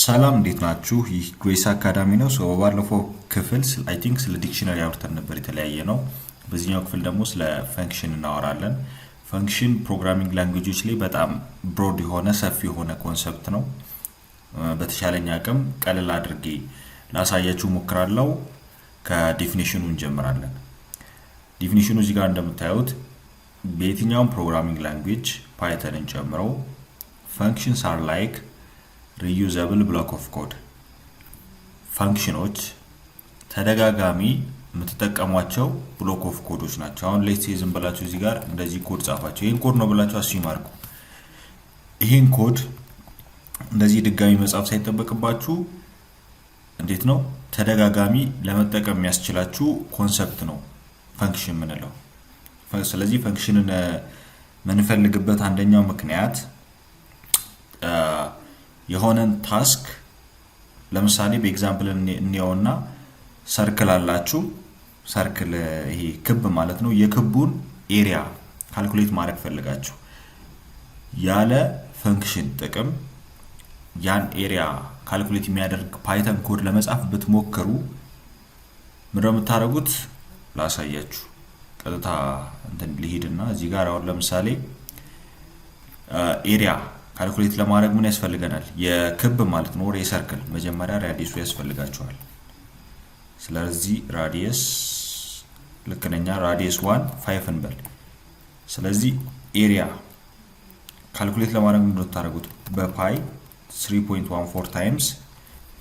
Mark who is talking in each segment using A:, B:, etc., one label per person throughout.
A: ሰላም፣ እንዴት ናችሁ? ይህ ግሬስ አካዳሚ ነው። So በባለፈው ክፍል I think ስለ dictionary አውርተን ነበር፣ የተለያየ ነው። በዚህኛው ክፍል ደግሞ ስለ function እናወራለን። Function programming language ኦች ላይ በጣም broad የሆነ፣ ሰፊ የሆነ concept ነው። በተቻለኝ አቅም ቀለል አድርጌ ላሳያችሁ ሞክራለሁ። ከ definition ኑ እንጀምራለን። Definition ኑ እዚህ ጋር እንደምታዩት በየትኛውም programming language Python ን ጨምሮ functions are like reusable block of code። Function ኖች ተደጋጋሚ የምትጠቀሟቸው block of code ኦች ናቸው። አሁን let's say ዝም ብላችሁ እዚህ ጋር እንደዚህ ኮድ ጻፋችሁ፣ ይህን ኮድ ነው ብላችሁ assume አድርጉ። ይህን ኮድ እንደዚህ ድጋሚ መጻፍ ሳይጠበቅባችሁ እንዴት ነው ተደጋጋሚ ለመጠቀም የሚያስችላችሁ concept ነው function የምንለው። ስለዚህ function ን የምንፈልግበት አንደኛው ምክንያት የሆነን task ለምሳሌ በ example እንየውና circle አላችሁ። Circle ይሄ ክብ ማለት ነው። የክቡን area calculate ማድረግ ፈልጋችሁ ያለ function ጥቅም ያን area calculate የሚያደርግ Python code ለመጻፍ ብትሞክሩ ምንድነው የምታደርጉት? ላሳያችሁ። ቀጥታ እንትን ልሂድና እዚህ ጋር አሁን ለምሳሌ area calculate ለማድረግ ምን ያስፈልገናል? የክብ ማለት ነው፣ የ circle መጀመሪያ radius ኡ ያስፈልጋችኋል። ስለዚህ radius ልክ ነኛ፣ radius 1.5 እንበል። ስለዚህ area calculate ለማድረግ ምንድን ነው የምታደርጉት? በ pi 3.14 times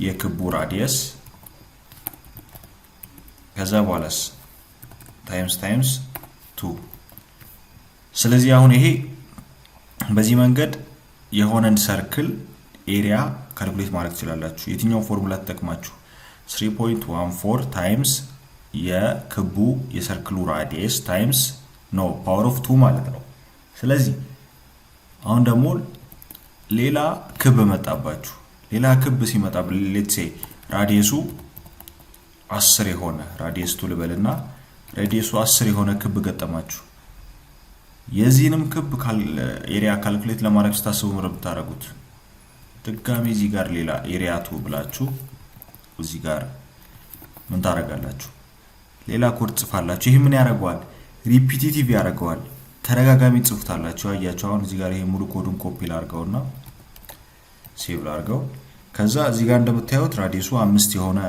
A: የክቡ radius፣ ከዛ በኋላስ times times 2። ስለዚህ አሁን ይሄ በዚህ መንገድ የሆነን circle area calculate ማድረግ ትችላላችሁ። የትኛውን ፎርሙላ ተጠቅማችሁ? 3.14 times የክቡ የ circle ኡ radius times no power of 2 ማለት ነው። ስለዚህ አሁን ደግሞ ሌላ ክብ መጣባችሁ። ሌላ ክብ ሲመጣ let's say radius ኡ 10 የሆነ፣ radius 2 ልበልና radius ኡ 10 የሆነ ክብ ገጠማችሁ። የዚህንም ክብ area calculate ለማድረግ ስታስቡ ምር ብታደርጉት ድጋሚ እዚህ ጋር ሌላ area 2 ብላችሁ እዚህ ጋር ምን ታደርጋላችሁ? ሌላ ኮድ ጽፋላችሁ። ይህ ምን ያደርገዋል? Repetitive ያደርገዋል። ተደጋጋሚ ጽፉታላችሁ። አያችሁ፣ አሁን እዚህ ጋር ይሄ ሙሉ code ኡን copy ላድርገውና save ላድርገው። ከዛ እዚህ ጋር እንደምታዩት radius ኡ 5 የሆነ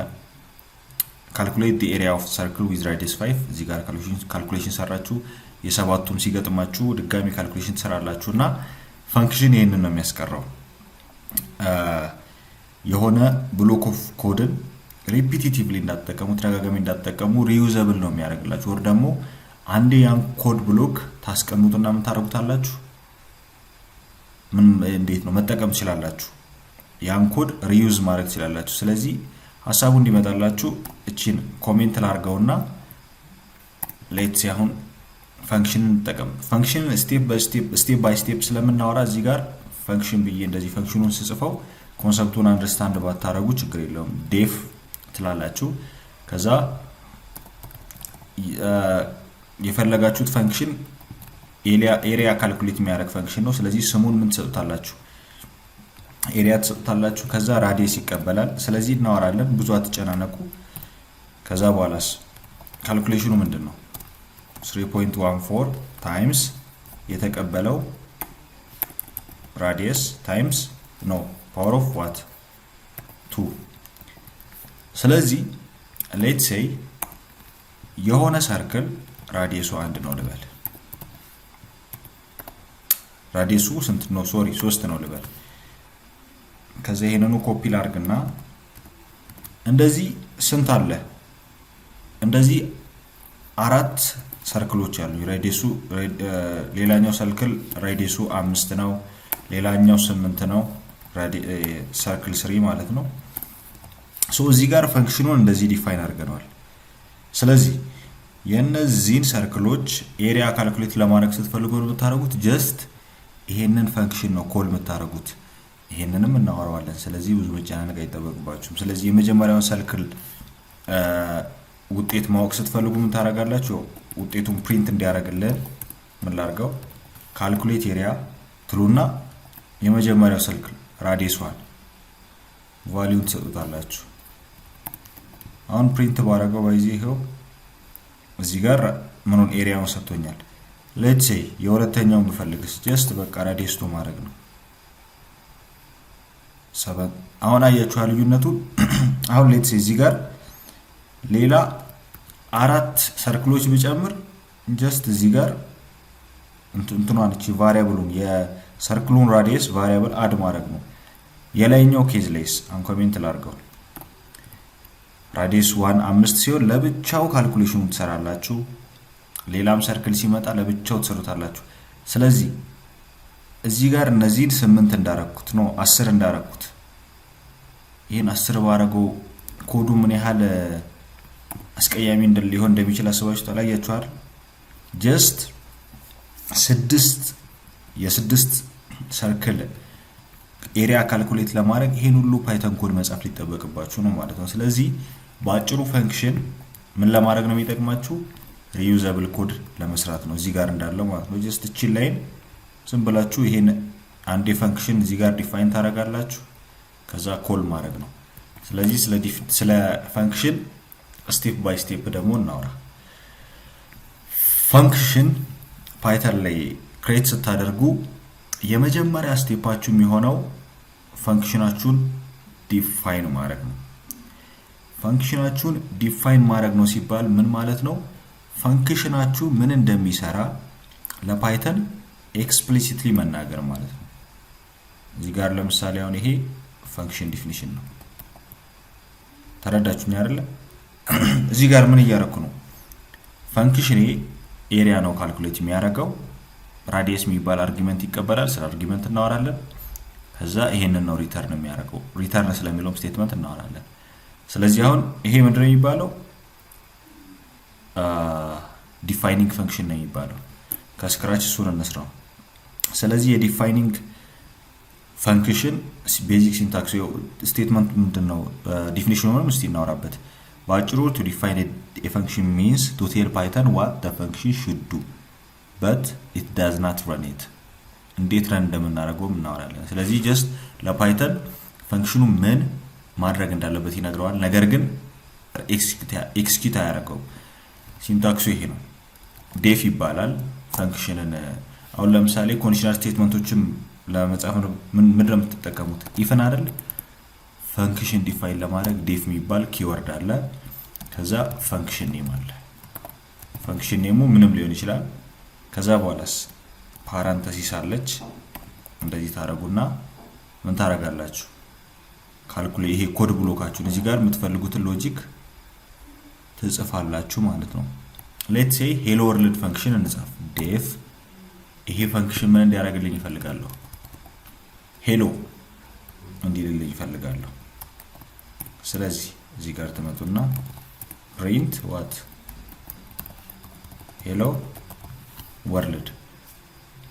A: calculate area of circle with radius 5፣ እዚህ ጋር calculation ሰራችሁ። የሰባቱም ሲገጥማችሁ ድጋሚ calculation ትሰራላችሁ እና function ይህንን ነው የሚያስቀረው። የሆነ block of code ን repetitively እንዳትጠቀሙ፣ ተደጋጋሚ እንዳትጠቀሙ፣ reusable ነው የሚያደርግላችሁ። ወር ደግሞ አንዴ ያን code block ታስቀምጡና ምን ታደርጉታላችሁ? ምን እንዴት ነው መጠቀም ትችላላችሁ። ያን code reuse ማድረግ ትችላላችሁ። ስለዚህ ሀሳቡ እንዲመጣላችሁ እቺን comment ላርገውና let's አሁን function እንጠቀም። Function step by step ስለምናወራ እዚህ ጋር function ብዬ እንደዚህ function ኑን ስጽፈው concept ኡን understand ባታረጉ ችግር የለውም። Def ትላላችሁ። ከዛ የፈለጋችሁት function area calculate የሚያደርግ function ነው። ስለዚህ ስሙን ምን ትሰጡታላችሁ? Area ትሰጡታላችሁ። ከዛ radius ይቀበላል። ስለዚህ እናወራለን፣ ብዙ አትጨናነቁ። ከዛ በኋላስ calculation ኑ ምንድን ነው? 3.14 times የተቀበለው radius times no power of what? 2። ስለዚህ let's say የሆነ circle radius ኡ 1 ነው ልበል። Radius ኡ ስንት ነው? Sorry፣ 3 ነው ልበል። ከዛ ይሄንኑ ኮፒ ላርግና እንደዚህ ስንት አለ? እንደዚህ አራት circle ኦች አሉ። Radius ኡ ሌላኛው circle radius ኡ 5 ነው። ሌላኛው 8 ነው። Circle 3 ማለት ነው። So እዚህ ጋር function ኑን እንደዚህ define አድርገነዋል። ስለዚህ የእነዚህን circle ኦች area calculate ለማድረግ ስትፈልጉ የምታደርጉት just ይሄንን function ነው call የምታደርጉት። ይሄንንም እናወራዋለን። ስለዚህ ብዙ መጨናነቅ አይጠበቅባችሁም። ስለዚህ የመጀመሪያውን circle ውጤት ማወቅ ስትፈልጉ ምን ታደርጋላችሁ? ውጤቱን print እንዲያደርግልን ምን ላድርገው? Calculate area ትሉና የመጀመሪያው circle radius 1 Value ን ትሰጡታላችሁ። አሁን print ባረገው ባይዚ ይኸው እዚህ ጋር ምኑን area ውን ሰጥቶኛል። Let's say የሁለተኛውን ብፈልግስ just በቃ radius two ማድረግ ነው። 7። አሁን አያችሁ ልዩነቱ። አሁን let's say እዚህ ጋር ሌላ አራት circle ኦች ብጨምር just እዚህ ጋር እንትኗን እቺ variable ኡን የ circle ኡን radius variable add ማድረግ ነው። የላይኛው case ላይስ uncomment ላድርገው። Radius one 5 ሲሆን ለብቻው calculation ኑን ትሰራላችሁ። ሌላም circle ሲመጣ ለብቻው ትሰሩታላችሁ። ስለዚህ እዚህ ጋር እነዚህን 8 እንዳረኩት ነው 10 እንዳረኩት፣ ይህን 10 ባረገው ኮዱ ምን ያህል አስቀያሚ ሊሆን እንደሚችል አስባችሁ ታላያችኋል። Just ስድስት የስድስት circle area calculate ለማድረግ ይሄን ሁሉ Python code መጻፍ ሊጠበቅባችሁ ነው ማለት ነው። ስለዚህ በአጭሩ function ምን ለማድረግ ነው የሚጠቅማችሁ? Reusable code ለመስራት ነው። እዚህ ጋር እንዳለው ማለት ነው። Just እቺን line ዝም ብላችሁ ይሄን አንዴ function እዚህ ጋር define ታደርጋላችሁ። ከዛ call ማድረግ ነው። ስለዚህ ስለ function step by step ደግሞ እናውራ። Function Python ላይ create ስታደርጉ የመጀመሪያ step ኣችሁ የሚሆነው function ኣችሁን define ማድረግ ነው። Function ኣችሁን define ማድረግ ነው ሲባል ምን ማለት ነው? Function ኣችሁ ምን እንደሚሰራ ለ Python explicitly መናገር ማለት ነው። እዚህ ጋር ለምሳሌ አሁን ይሄ function definition ነው። ተረዳችሁኝ አይደለ? እዚህ ጋር ምን እያደረኩ ነው? Function ኔ area ነው calculate የሚያደርገው። Radius የሚባል argument ይቀበላል። ስለ argument እናወራለን። ከዛ ይሄንን ነው return የሚያደርገው። Return ስለሚለውም statement እናወራለን። ስለዚህ አሁን ይሄ ምንድነው የሚባለው? Defining function ነው የሚባለው። ከ scratch እሱን እንስራው። ስለዚህ የ defining function basic syntax statement ምንድን ነው? Definition ኑንም እስቲ እናወራበት። በአጭሩ to define a function means to tell Python what the function should do, but it does not run it። እንዴት run እንደምናደርገው እናወራለን። ስለዚህ just ለ Python function ኑ ምን ማድረግ እንዳለበት ይነግረዋል። ነገር ግን execute አያደርገውም። Syntax ኡ ይሄ ነው። Def ይባላል። Function ን አሁን ለምሳሌ conditional statement ኦችም ለመጻፍ ምንድን ነው የምትጠቀሙት? If ን አይደል? Function define ለማድረግ def የሚባል keyword አለ። ከዛ function name አለ። Function name ኡ ምንም ሊሆን ይችላል። ከዛ በኋላስ parenthesis አለች። እንደዚህ ታረጉና ምን ታረጋላችሁ? ይሄ code block ኣችሁን እዚህ ጋር የምትፈልጉትን logic ትጽፋላችሁ ማለት ነው። Let's say hello world function እንጻፍ። Def ይሄ function ምን እንዲያደርግልኝ እፈልጋለሁ? Hello እንዲልልኝ እፈልጋለሁ። ስለዚህ እዚህ ጋር ትመጡና print what? Hello world።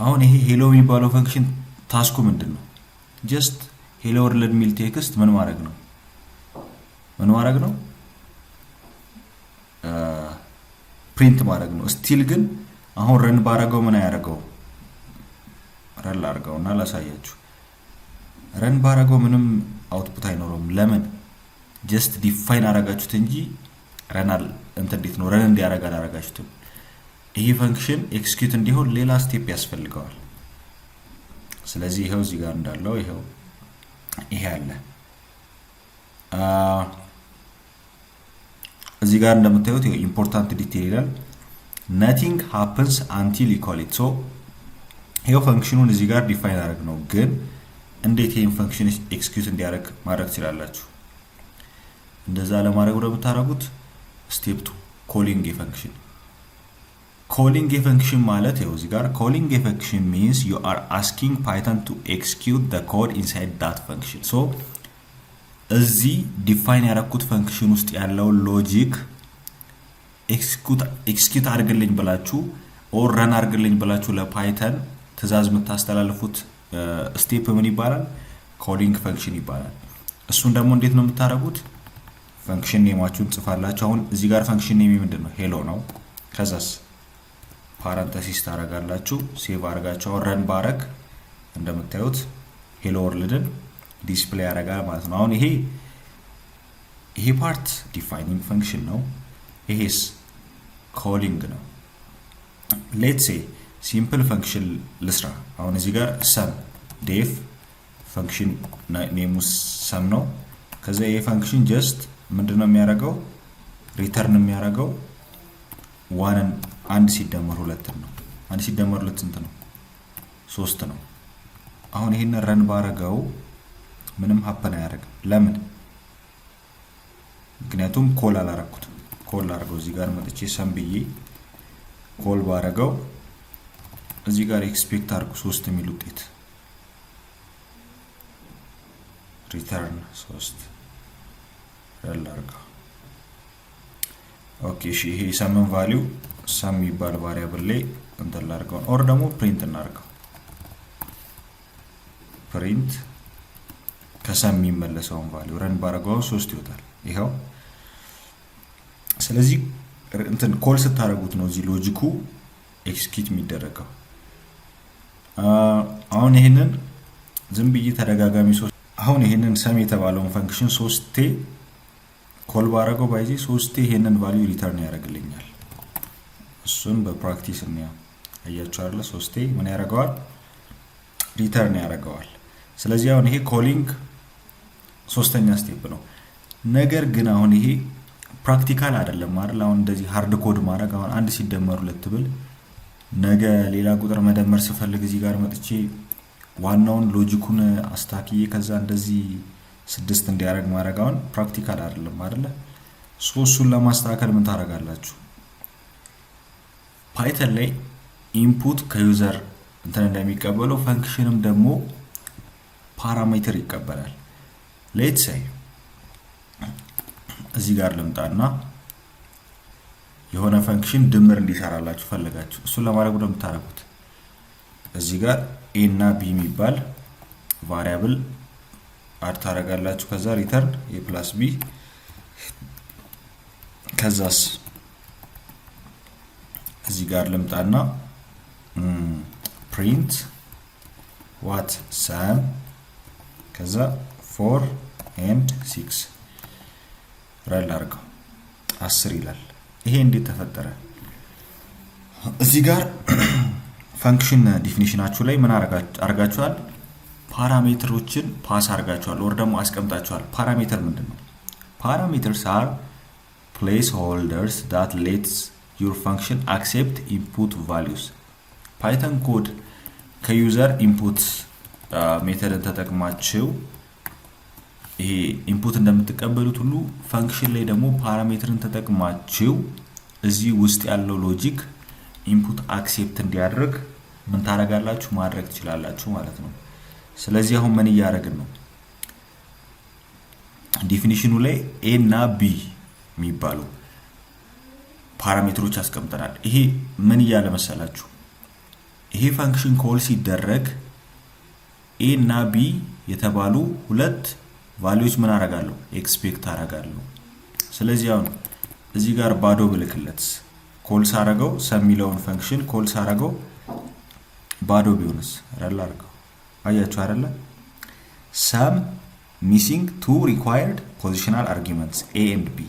A: አሁን ይሄ hello የሚባለው function task ኡ ምንድን ነው? Just hello world የሚል text ምን ማድረግ ነው? ምን ማድረግ ነው? Print ማድረግ ነው። Still ግን አሁን run ባረገው ምን አያደርገው? Run ላድርገው እና ላሳያችሁ። Run ባረገው ምንም output አይኖረውም። ለምን? Just define አረጋችሁት እንጂ run እንትን እንዴት ነው run እንዲያደርግ አላረጋችሁትም። ይሄ function execute እንዲሆን ሌላ step ያስፈልገዋል። ስለዚህ ይኸው እዚህ ጋር እንዳለው ይኸው ይሄ አለ። እዚህ ጋር እንደምታዩት important detail ይላል። Nothing happens until you call it። So ይኸው function ኑን እዚህ ጋር define አደረግ ነው፣ ግን እንዴት ይህን function execute እንዲያደርግ ማድረግ ትችላላችሁ? እንደዛ ለማድረግ ወደ የምታደርጉት step two, calling a function። Calling a function ማለት ይኸው እዚህ ጋር calling a function means you are asking Python to execute the code inside that function። So እዚህ define ያደረኩት function ውስጥ ያለውን logic execute አድርግልኝ ብላችሁ or run አድርግልኝ ብላችሁ ለ Python ትእዛዝ የምታስተላልፉት step ምን ይባላል? Calling function ይባላል። እሱን ደግሞ እንዴት ነው የምታደርጉት? Function name ኣችሁን ጽፋላችሁ። አሁን እዚህ ጋር function name ምንድን ነው? Hello ነው። ከዛስ parenthesis ታደርጋላችሁ። Save አድርጋችሁ አሁን run ባረግ እንደምታዩት hello world ን Display ያደርጋል ማለት ነው። አሁን ይሄ part defining function ነው። ይሄስ calling ነው። Let's say simple function ልስራ። አሁን እዚህ ጋር sum def function name ኡ sum ነው። ከዛ ይሄ function just ምንድን ነው የሚያደርገው? Return የሚያደርገው one ን አንድ ሲደመር ሁለትን ነው። አንድ ሲደመር ሁለት ስንት ነው? ሶስት ነው። አሁን ይሄንን run ባረገው ምንም happen አያደርግም። ለምን? ምክንያቱም call አላረኩትም። Call አድርገው እዚህ ጋር መጥቼ sum ብዬ call ባረገው እዚህ ጋር expect አድርጉ ሶስት የሚል ውጤት፣ return ሶስት፣ run ላድርገው። Okay እሺ፣ ይሄ sum ን value sum የሚባል variable ላይ እንትን ላድርገው or ደግሞ print እናድርገው። Print ከ sum የሚመለሰውን value run ባረገው ሶስት ይወጣል። ይኸው። ስለዚህ እንትን call ስታደርጉት ነው እዚህ logic ኩ execute የሚደረገው። አሁን ይህንን ዝም ብዬ ተደጋጋሚ አሁን ይህንን sum የተባለውን function ሶስቴ call ባረገው by the way ሶስቴ ይሄንን value return ያደርግልኛል። እሱን በ practice እንያ። አያችሁ አይደለ? ሶስቴ ምን ያደርገዋል? Return ያደርገዋል። ስለዚህ አሁን ይሄ calling ሶስተኛ step ነው። ነገር ግን አሁን ይሄ practical አይደለም አይደል? አሁን እንደዚህ hard code ማድረግ፣ አሁን አንድ ሲደመር ሁለት ብል ነገ ሌላ ቁጥር መደመር ስፈልግ እዚህ ጋር መጥቼ ዋናውን logic ኩን አስታክዬ ከዛ እንደዚህ ስድስት እንዲያደርግ ማድረግ አሁን practical አይደለም አይደለ? So እሱን ለማስተካከል ምን ታደርጋላችሁ? Python ላይ input ከ user እንትን እንደሚቀበለው function ም ደግሞ parameter ይቀበላል። Let's say እዚህ ጋር ልምጣና የሆነ function ድምር እንዲሰራላችሁ ፈለጋችሁ። እሱን ለማድረግ ነው የምታደርጉት። እዚህ ጋር a እና b የሚባል variable add ታደርጋላችሁ። ከዛ return a plus b። ከዛስ እዚህ ጋር ልምጣና print what? Sum፣ ከዛ 4 and 6፣ run አድርገው 10 ይላል። ይሄ እንዴት ተፈጠረ? እዚህ ጋር function definition ኣችሁ ላይ ምን አርጋችኋል? Parameter ኦችን pass አርጋችኋል or ደግሞ አስቀምጣችኋል። Parameter ምንድን ነው? Parameters are placeholders that lets your function accept input values። Python code ከ user input method ን ተጠቅማችሁ ይሄ input እንደምትቀበሉት ሁሉ function ላይ ደግሞ parameter ን ተጠቅማችሁ እዚህ ውስጥ ያለው logic input accept እንዲያደርግ ምን ታደርጋላችሁ? ማድረግ ትችላላችሁ ማለት ነው። ስለዚህ አሁን ምን እያደረግን ነው? Definition ኑ ላይ a እና b የሚባሉ parameter ኦች አስቀምጠናል። ይሄ ምን እያለ መሰላችሁ? ይሄ function call ሲደረግ a እና b የተባሉ ሁለት value ዎች ምን አረጋለሁ? Expect አረጋለሁ። ስለዚህ አሁን እዚህ ጋር ባዶ ብልክለት call ሳረገው sum የሚለውን function call ሳረገው ባዶ ቢሆንስ? Run አድርገው፣ አያችሁ አይደለ? Sum missing two required positional arguments, a and b።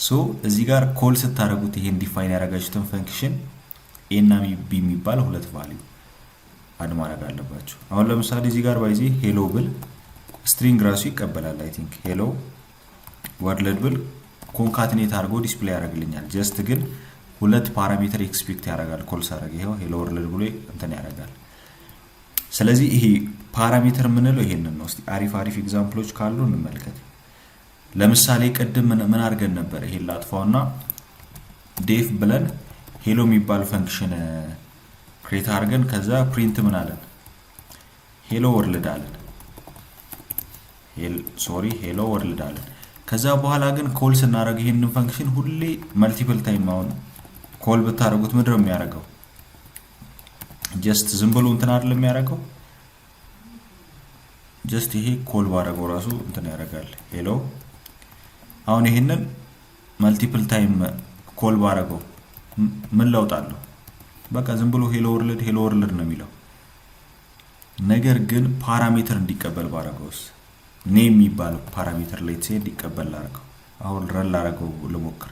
A: So እዚህ ጋር call ስታደረጉት ይሄን define ያደረጋችሁትን function a እና b የሚባል ሁለት value add ማድረግ አለባችሁ። አሁን ለምሳሌ እዚህ ጋር by the way hello ብል string ራሱ ይቀበላል። I think hello world ብል concatenate አድርጎ display ያደርግልኛል። Just ግን ሁለት parameter expect ያደርጋል። Call ሳደርግ ይኸው hello world ብሎ እንትን ያደርጋል። ስለዚህ ይሄ parameter የምንለው ይሄንን ነው። እስቲ አሪፍ አሪፍ example ኦች ካሉ እንመልከት። ለምሳሌ ቅድም ምን አድርገን ነበር? ይሄን ላጥፋውና def ብለን hello የሚባል function create አድርገን ከዛ print ምን አለን? Hello world አለን። Sorry, hello world አለን። ከዛ በኋላ ግን call ስናደርግ ይሄንን function ሁሌ multiple time አሁን call ብታደርጉት ምንድነው የሚያደርገው? Just ዝም ብሎ እንትን አይደለም የሚያደርገው። Just ይሄ call ባደረገው ራሱ እንትን ያደርጋል። Hello፣ አሁን ይሄንን multiple time call ባደረገው ምን ለውጥ አለው? በቃ ዝም ብሎ hello world, hello world ነው የሚለው። ነገር ግን parameter እንዲቀበል ባደረገውስ? Name የሚባል parameter let's say እንዲቀበል ላደርገው። አሁን run ላደርገው ልሞክር።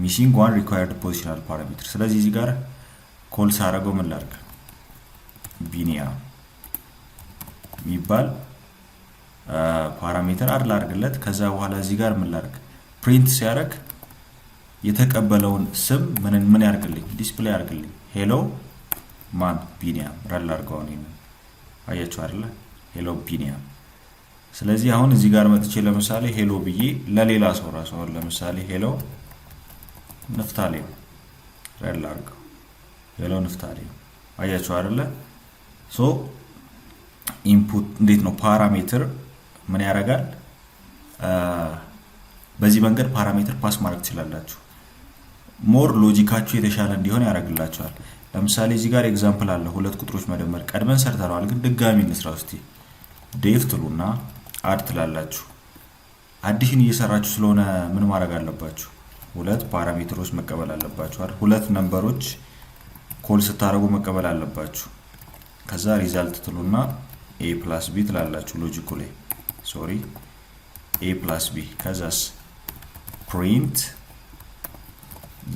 A: Missing one required positional parameter። ስለዚህ እዚህ ጋር call ሳደርገው ምን ላድርግ? ቢኒያም የሚባል parameter add ላድርግለት። ከዛ በኋላ እዚህ ጋር ምን ላድርግ? Print ሲያደርግ የተቀበለውን ስም ምን ምን ያርግልኝ? Display ያርግልኝ። Hello ማን? ቢኒያም። Run ላድርገው። አሁን ይሄንን አያችሁ አይደለ? Hello ቢኒያም። ስለዚህ አሁን እዚህ ጋር መጥቼ ለምሳሌ hello ብዬ ለሌላ ሰው ራሱ አሁን ለምሳሌ hello ንፍታሌም፣ run ላድርገው። Hello ንፍታሌም። አያችሁ አይደለ? So input እንዴት ነው parameter ምን ያደርጋል? በዚህ መንገድ parameter pass ማድረግ ትችላላችሁ። More logic ኣችሁ የተሻለ እንዲሆን ያደርግላችኋል። ለምሳሌ እዚህ ጋር example አለ፣ ሁለት ቁጥሮች መደመር ቀድመን ሰርተነዋል፣ ግን ድጋሚ እንስራ እስቲ። Def ትሉና add ትላላችሁ። Addition እየሰራችሁ ስለሆነ ምን ማድረግ አለባችሁ? ሁለት parameter ኦች መቀበል አለባችሁ አይደል? ሁለት number ኦች call ስታደርጉ መቀበል አለባችሁ። ከዛ result ትሉና a plus b ትላላችሁ። Logic ኩ ላይ፣ sorry፣ a plus b። ከዛስ print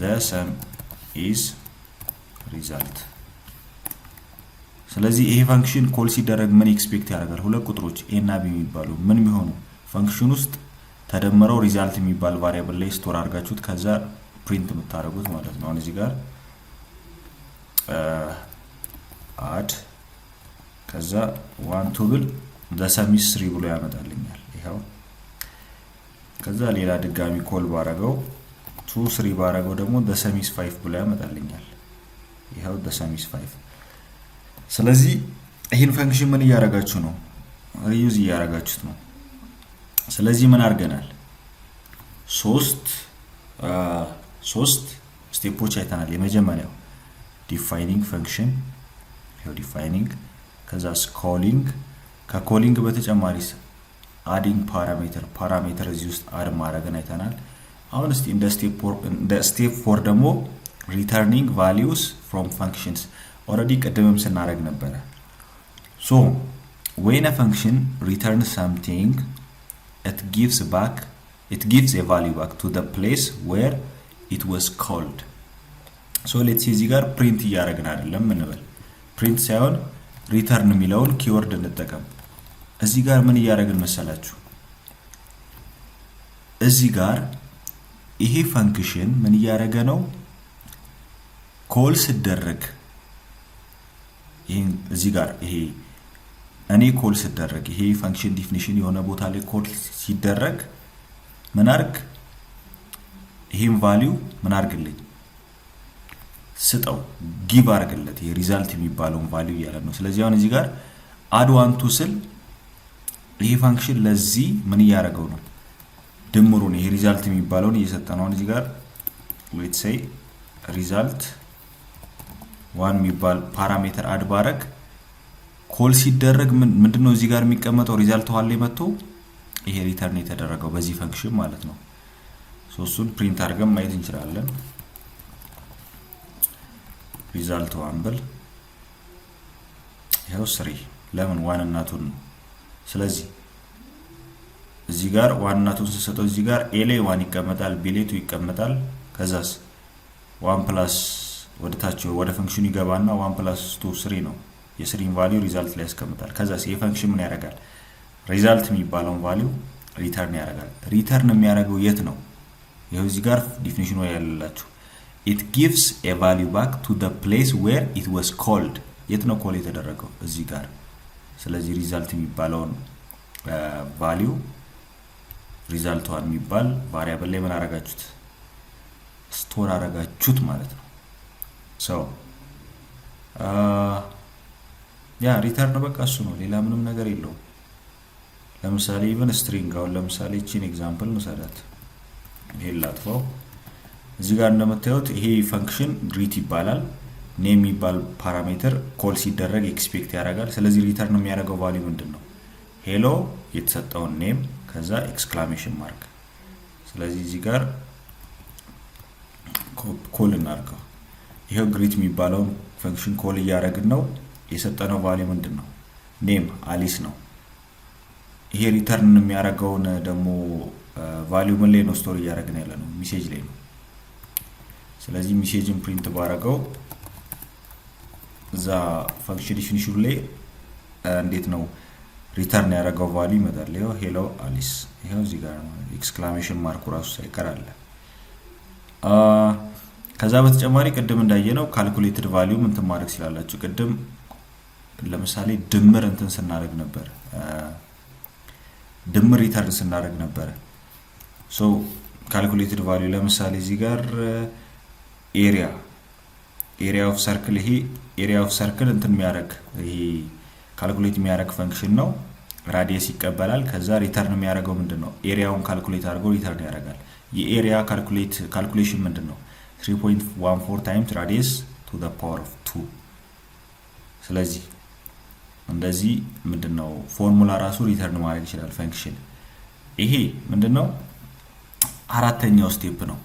A: the sum is result። ስለዚህ ይሄ function call ሲደረግ ምን expect ያደርጋል? ሁለት ቁጥሮች a እና b የሚባሉ ምን የሚሆኑ function ውስጥ ተደምረው result የሚባል variable ላይ store አድርጋችሁት ከዛ print የምታደርጉት ማለት ነው። አሁን እዚህ ጋር add ከዛ one two ብል the sum is three ብሎ ያመጣልኛል። ይኸው። ከዛ ሌላ ድጋሚ call ባረገው፣ two three ባረገው ደግሞ the sum is five ብሎ ያመጣልኛል። ይኸው the sum is five። ስለዚህ ይህን function ምን እያደረጋችሁ ነው? Reuse እያደረጋችሁት ነው። ስለዚህ ምን አድርገናል? ሶስት step ኦች አይተናል። የመጀመሪያው defining function፣ ይኸው defining፣ ከዛ calling፣ ከ calling በተጨማሪ adding parameter፣ parameter እዚህ ውስጥ add ማድረግን አይተናል። አሁን እስቲ እንደ step four ደግሞ returning values from functions፣ already ቅድምም ስናደርግ ነበረ። So when function return something, it gives a value back to the place where it was called. So let's say እዚህ ጋር print እያደረግን አይደለም እንበል፣ print ሳይሆን return የሚለውን keyword እንጠቀም። እዚህ ጋር ምን እያደረግን መሰላችሁ? እዚህ ጋር ይሄ function ምን እያደረገ ነው? Call ስደረግ፣ እዚህ ጋር ይሄ እኔ call ስደረግ፣ ይሄ function definition የሆነ ቦታ ላይ call ሲደረግ ምን አርግ፣ ይሄን value ምን አርግልኝ፣ ስጠው፣ give አርግለት፣ ይሄ result የሚባለውን value እያለ ነው። ስለዚህ አሁን እዚህ ጋር add one two ስል ይሄ function ለዚህ ምን እያደረገው ነው? ድምሩን ይሄ result የሚባለውን እየሰጠ ነው። አሁን እዚህ ጋር let's say result one የሚባል parameter add ባረግ call ሲደረግ ምንድነው እዚህ ጋር የሚቀመጠው? Result one ላይ መጥቶ ይሄ return የተደረገው በዚህ function ማለት ነው። እሱን print አድርገን ማየት እንችላለን። Result one ብል ይኸው three። ለምን? One እና two ን ነው። ስለዚህ እዚህ ጋር one እና two ን ስሰጠው እዚህ ጋር a ላይ one ይቀመጣል፣ b ላይ two ይቀመጣል። ከዛስ one plus ወደ ታች ወደ function ኑ ይገባና one plus two three ነው። የ three ን value result ላይ ያስቀምጣል። ከዛስ ይህ function ምን ያደርጋል? Result የሚባለውን value return ያደርጋል። Return የሚያደርገው የት ነው? ይኸው እዚህ ጋር definition ኑ ያለላችሁ፣ it gives a value back to the place where it was called። የት ነው call የተደረገው? እዚህ ጋር። ስለዚህ result የሚባለውን value result one የሚባል variable ላይ ምን አረጋችሁት? Store አረጋችሁት ማለት ነው። So yeah, return በቃ እሱ ነው፣ ሌላ ምንም ነገር የለውም። ለምሳሌ even string፣ አሁን ለምሳሌ ይቺን example እንውሰዳት። ይሄን ላጥፋው። እዚህ ጋር እንደምታዩት ይሄ function greet ይባላል። Name የሚባል parameter call ሲደረግ expect ያደርጋል። ስለዚህ return የሚያደርገው value ምንድን ነው? Hello የተሰጠውን name ከዛ exclamation mark። ስለዚህ እዚህ ጋር call እናድርገው። ይሄው greet የሚባለውን function call እያደረግን ነው። የሰጠነው value ምንድን ነው? Name አሊስ ነው። ይሄ return የሚያደርገውን ደግሞ value ምን ላይ ነው store እያደረግን ያለ ነው? Message ላይ ነው። ስለዚህ message ን print ባረገው እዛ function definition ኑ ላይ እንዴት ነው return ያደረገው value ይመጣል። ይኸው hello አሊስ፣ ይኸው እዚህ ጋር exclamation mark ኡ ራሱ ሳይቀር አለ። ከዛ በተጨማሪ ቅድም እንዳየነው calculated value እንትን ማድረግ ስላላችሁ ቅድም ለምሳሌ ድምር እንትን ስናደርግ ነበር፣ ድምር return ስናደርግ ነበረ። So calculated value ለምሳሌ እዚህ ጋር area of circle፣ ይሄ area of circle እንትን የሚያደርግ፣ ይሄ calculate የሚያደርግ function ነው። Radius ይቀበላል። ከዛ return የሚያደርገው ምንድን ነው? Area ውን calculate አድርጎ return ያደርጋል። የ area calculation ምንድን ነው? 3.14 times radius to the power of 2። ስለዚህ እንደዚህ ምንድን ነው ፎርሙላ ራሱ return ማድረግ ይችላል function። ይሄ ምንድን ነው? አራተኛው step ነው።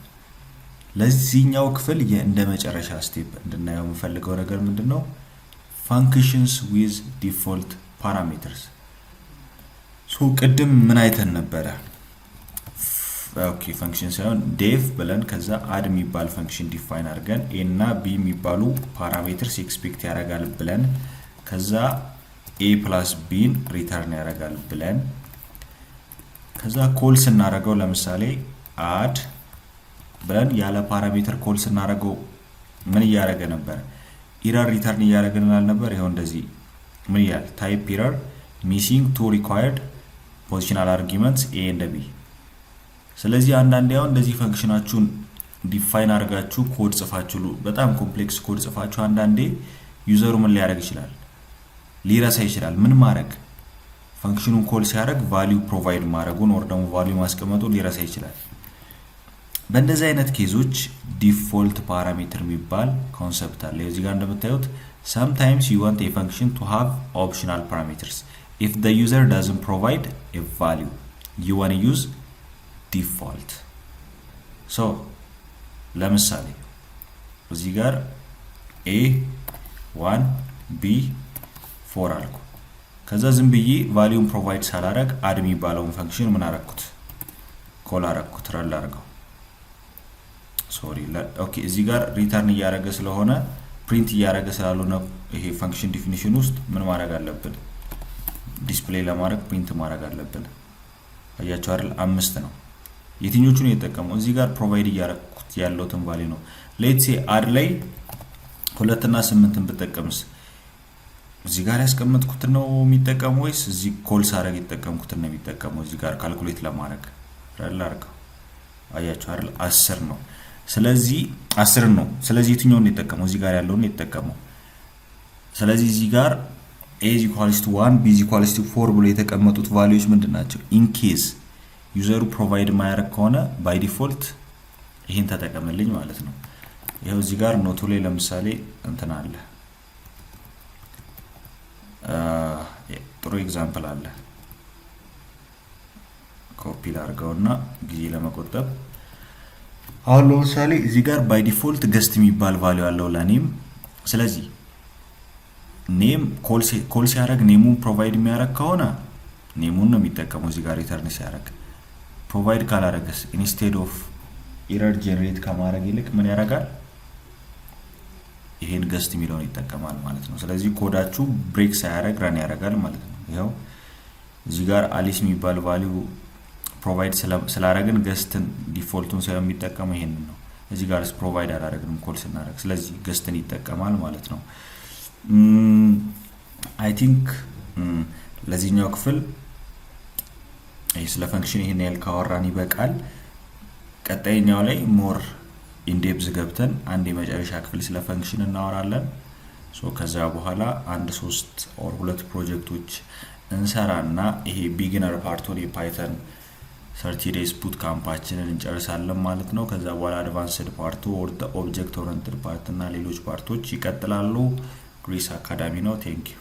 A: ለዚህኛው ክፍል እንደ መጨረሻ step እንድናየው የምፈልገው ነገር ምንድን ነው? Functions with default parameters። So ቅድም ምን አይተን ነበረ? Okay, function ሳይሆን def ብለን ከዛ add የሚባል function define አድርገን a እና b የሚባሉ parameters expect ያደርጋል ብለን፣ ከዛ a plus b ን return ያደርጋል ብለን፣ ከዛ call ስናደርገው ለምሳሌ add ብለን ያለ parameter call ስናደርገው ምን እያደረገ ነበር? Error return እያደረገልን አልነበር? ይኸው እንደዚህ ምን ይላል? Type error, missing two required positional arguments a and b። ስለዚህ አንዳንዴ አሁን እንደዚህ function ኣችሁን define አድርጋችሁ ኮድ ጽፋችሁ፣ በጣም complex code ጽፋችሁ አንዳንዴ user ኡ ምን ሊያደርግ ይችላል? ሊረሳ ይችላል። ምን ማድረግ፣ function ኑን call ሲያደርግ value provide ማድረጉን or ደግሞ value ማስቀመጡን ሊረሳ ይችላል። በእንደዚህ አይነት case ኦች default parameter የሚባል concept አለ። እዚህ ጋር እንደምታዩት sometimes you want a function to have optional parameters. If the user doesn't provide a value, you want to use default. So ለምሳሌ እዚህ ጋር a 1 b 4 አልኩ። ከዛ ዝም ብዬ value ን provide ሳላረግ add የሚባለውን function ምን አረግኩት? Call አረግኩት። Run ላርገው። Sorry, okay፣ እዚህ ጋር return እያደረገ ስለሆነ፣ print እያደረገ ስላልሆነ ይሄ function definition ውስጥ ምን ማድረግ አለብን? Display ለማድረግ print ማድረግ አለብን። አያችሁ አይደል? አምስት ነው። የትኞቹን የተጠቀመው? እዚህ ጋር provide እያደረግኩት ያለውትን value ነው። Let's say add ላይ ሁለትና ስምንትን ብጠቀምስ እዚህ ጋር ያስቀመጥኩትን ነው የሚጠቀመው ወይስ እዚህ call ሳደርግ የተጠቀምኩትን ነው የሚጠቀመው? እዚህ ጋር calculate ለማድረግ run አድርገው። አያችሁ አይደል? 10 ነው። ስለዚህ 10ን ነው። ስለዚህ የትኛውን የተጠቀመው? እዚህ ጋር ያለውን የተጠቀመው። ስለዚህ እዚህ ጋር a is equals to 1, b is equals to 4 ብሎ የተቀመጡት value ዎች ምንድን ናቸው? In case user ኡ provide ማያደርግ ከሆነ by default ይሄን ተጠቀምልኝ ማለት ነው። ይኸው እዚህ ጋር note ኡ ላይ ለምሳሌ እንትን አለ፣ ጥሩ example አለ። ኮፒ ላድርገውና ጊዜ ለመቆጠብ አሁን ለምሳሌ እዚህ ጋር by default guest የሚባል value አለው ለ name። ስለዚህ name call ሲያደርግ name ኡን provide የሚያደርግ ከሆነ name ኡን ነው የሚጠቀመው እዚህ ጋር return ሲያደርግ። Provide ካላደረገስ instead of error generate ከማድረግ ይልቅ ምን ያደርጋል? ይሄን guest የሚለውን ይጠቀማል ማለት ነው። ስለዚህ code ኣችሁ break ሳያደርግ run ያደርጋል ማለት ነው። ይኸው እዚህ ጋር አሊስ የሚባል value provide ስላደረግን guest ን default ኡን ሳይሆን የሚጠቀመው ይሄንን ነው። እዚህ ጋር provide አላደረግንም call ስናደርግ፣ ስለዚህ guest ን ይጠቀማል ማለት ነው። I think ለዚህኛው ክፍል ይህ ስለ function ይህን ያህል ካወራን ይበቃል። ቀጣይኛው ላይ more in depth ገብተን አንድ የመጨረሻ ክፍል ስለ function እናወራለን። So ከዛ በኋላ አንድ ሶስት or ሁለት ፕሮጀክቶች እንሰራና ይሄ beginner part ኡን የ Python 30 days boot camp ኣችንን እንጨርሳለን ማለት ነው። ከዛ በኋላ advanced part ኡ or object oriented part እና ሌሎች part ኦች ይቀጥላሉ። ግሪስ አካዳሚ ነው። Thank you.